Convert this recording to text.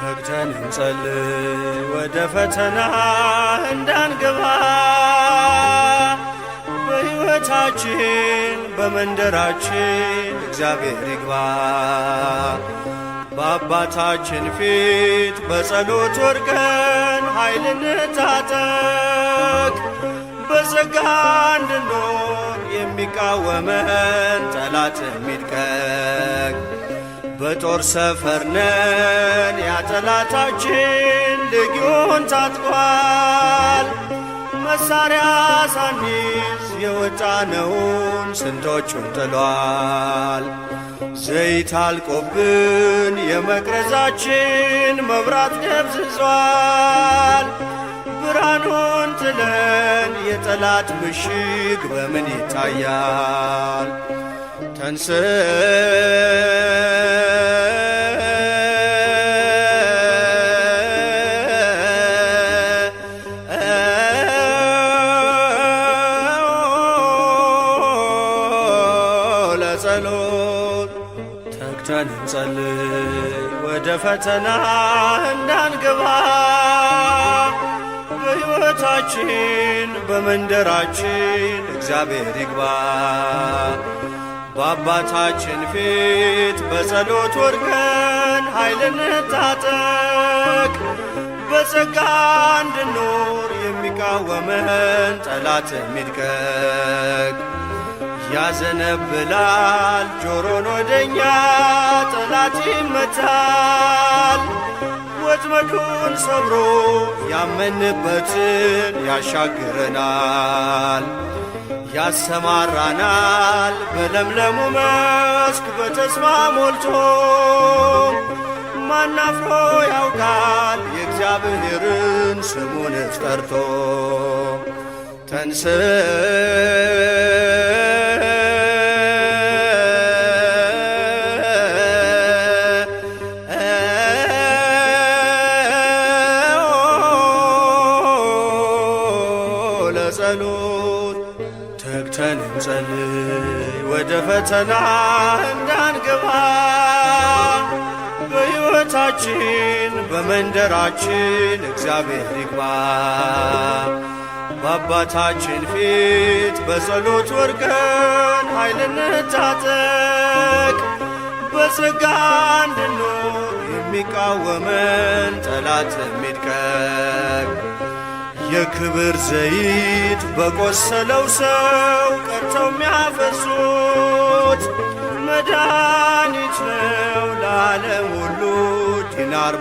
ተግተን እንጸልይ ወደ ፈተና እንዳንገባ፣ በሕይወታችን በመንደራችን እግዚአብሔር ይግባ። በአባታችን ፊት በጸሎት ወድቀን ኃይል እንታጠቅ፣ በጸጋ እንድንኖር የሚቃወመን ጠላት የሚድቀቅ። በጦር ሰፈር ነን፣ ያጠላታችን ልጊዮን ታጥቋል። መሳሪያ ሳንይዝ የወጣነውን ስንቶቹን ጥሏል። ዘይት አልቆብን የመቅረዛችን መብራት ደብዝዟል። ብርሃኑን ጥለን የጠላት ምሽግ በምን ይታያል? ተንስ ለጸሎት ተግተን እንጸልይ ወደ ፈተና እንዳንገባ፣ በሕይወታችን በመንደራችን እግዚአብሔር ይግባ። በአባታችን ፊት በጸሎት ወድቀን ኃይል እንታጠቅ፣ በጸጋ እንድኖር የሚቃወመን ጠላት የሚድቀቅ። ያዘነብላል ጆሮን ወደኛ፣ ጠላት ይመታል። ወጥመዱን ሰብሮ ያመንበትን ያሻግረናል። ያሰማራናል በለምለሙ መስክ በተስፋ ሞልቶ፣ ማናፍሮ ያውቃል የእግዚአብሔርን ስሙን ጠርቶ? ተንስ ለጸሎት ተግተን እንጸልይ ወደ ፈተና እንዳንገባ፣ በሕይወታችን በመንደራችን እግዚአብሔር ይግባ። በአባታችን ፊት በጸሎት ወርቀን ኃይል እንታጠቅ፣ በጸጋ እንድንኖር የሚቃወመን ጠላት የሚድቀቅ። የክብር ዘይት በቆሰለው ሰው ቀርተው የሚያፈሱት መድኃኒት ነው ለዓለም ሁሉ ዲናር።